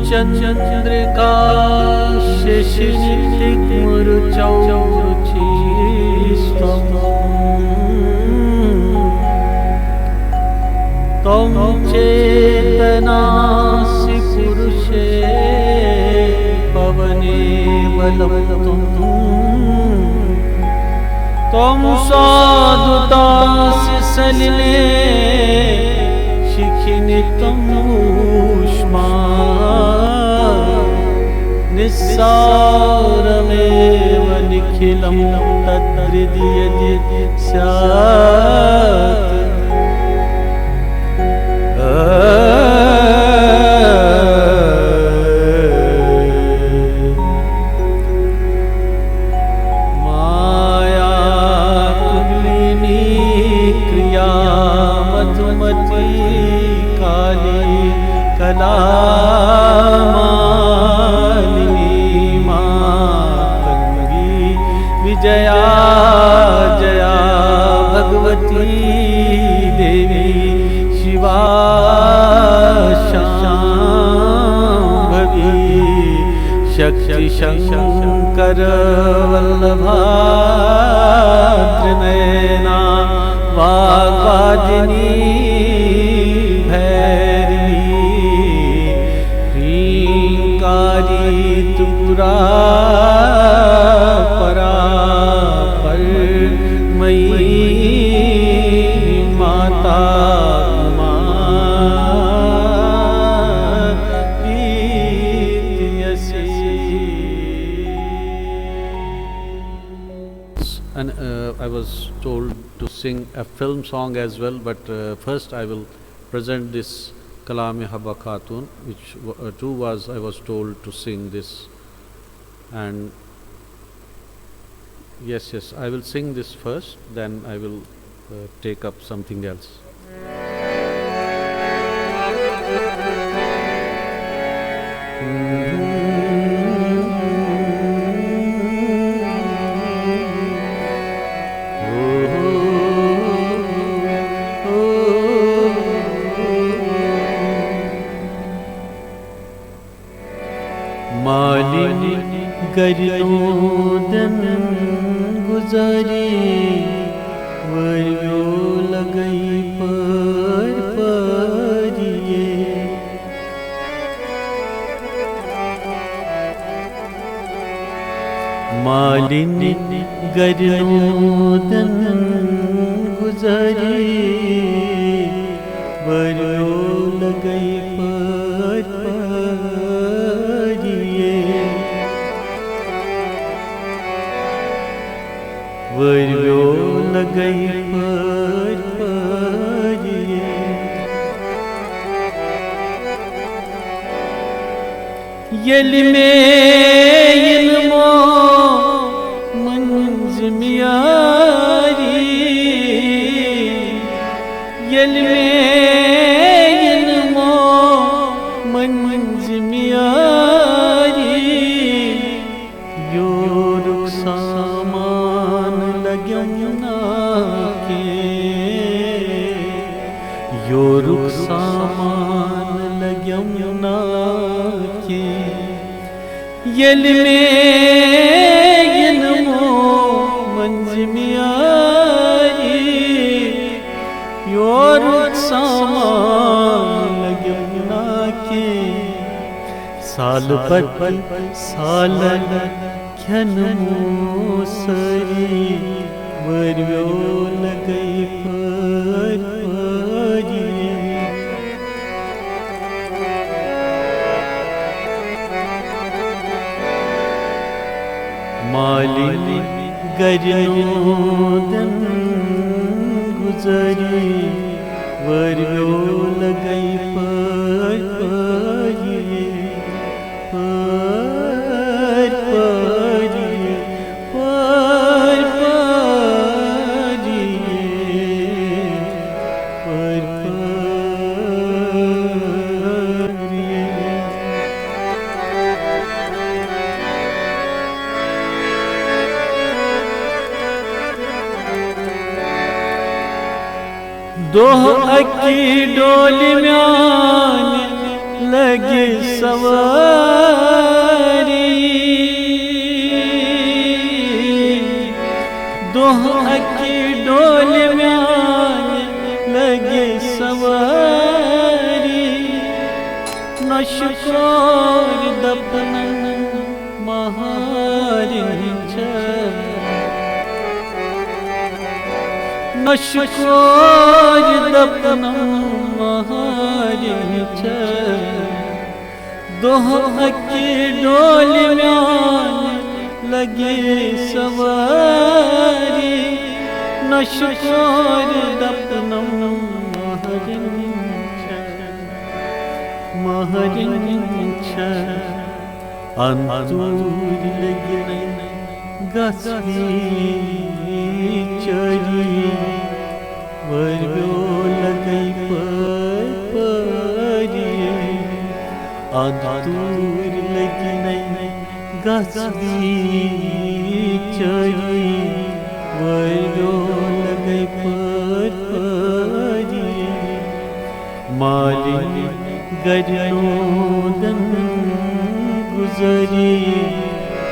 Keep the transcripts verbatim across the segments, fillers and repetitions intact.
चन्द्रिका शशिनिटिकमरुचौ रुचिस्तम्। त्वं चेतनासि पुरुषे पवने बलं त्वं। त्वं साधुतासि सलिले शिखिनि त्वं ऊष्मा। निस्सारमेव निखिलं तद्हृदि यदि स्यात्। मायाकुलिनी क्रिया मधुमती काली कलामालिनी मातङ्गी विजया जया भगवती देवी शिवा शाम्भवी शक्ति शंकर वल्लभा त्रिनयना वाग्वादिनी भैरवी ह्रींकारी त्रिपुरा परा परमयी माता Uma प्रीतियसी। And uh, I was told to sing a film song as well, but uh, first I will present this Kalame Haba Khatun, which uh, too was, I was told to sing this. And yes, yes, I will sing this first, then I will uh, take up something else. مالِنہِ گرِ نودن گُزاری، ؤرِیو لگے پٲرۍ پٲرِیے۔ مالِنہِ گرِ نودن گُزاری، ؤرِیو لگے پٲرۍ پٲرِیے۔ ؤرِیو لگے پٲرۍ پٲرِیے۔ ییٚلہِ مےٚ یِنہٕ مومن مٔنٛزِم یاری، ییٚلہِ مےٚ یِنہٕ مومن مٔنٛزِم یاری، یورُک سامان لگٮ۪م نا کینٛہہ، یورُک سامان لگٮ۪م نا کینٛہہ۔ ییٚلہِ مےٚ یِنہٕ مومن مٔنٛزِم یاری، یورُک سامان لگٮ۪م نا کینٛہہ۔ سالہٕ پتہٕ سالہٕ کھٮ۪نہٕ موسٲری، ؤرِیو لگے پٲرۍ پٲرِیے۔ مالِنہِ گرِ نودن گُزاری، ؤرِیو لگے پٲرۍ پٲرِیے۔ پٲرۍ پٲرِیے، پٲرۍ پٲرِیے، پٲرۍ پٲرِیے۔ دۄہ اَکہِ ڈولہِ میانہِ لگہِ سواری۔ دۄہ اکہِ ڈولہِ میانہِ لگہِ سواری۔ نۄشہِ کورِ دپنن مہارِنۍ چھےٚ۔ نۄشہِ کورِ دپنن مہارِنۍ چھےٚ۔ دۄہ اکہِ ڈولہِ میانہِ لگہِ سواری۔ نۄشہِ کورِ دپنن مہارِنۍ چھےٚ۔ مہارِنۍ چھےٚ۔ اندوٗرۍ لٔگۍ نَے گژھِ بِچٲری، وٲرۍویو لگے پٲرۍ پٲری۔ اندوٗرۍ لٔگۍ نَے گژھِ بِچٲری، وٲرۍویو لگے پٲرۍ پٲری۔ مالِنۍ گرِ نوگن گُزٲری،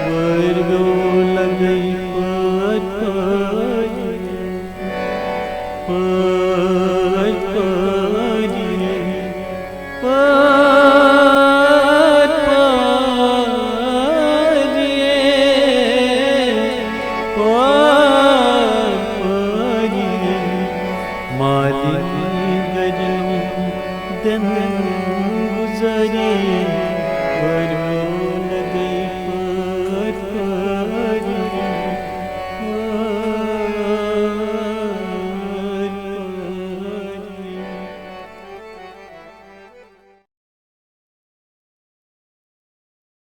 وٲرۍویو لگے پٲرۍ پٲری۔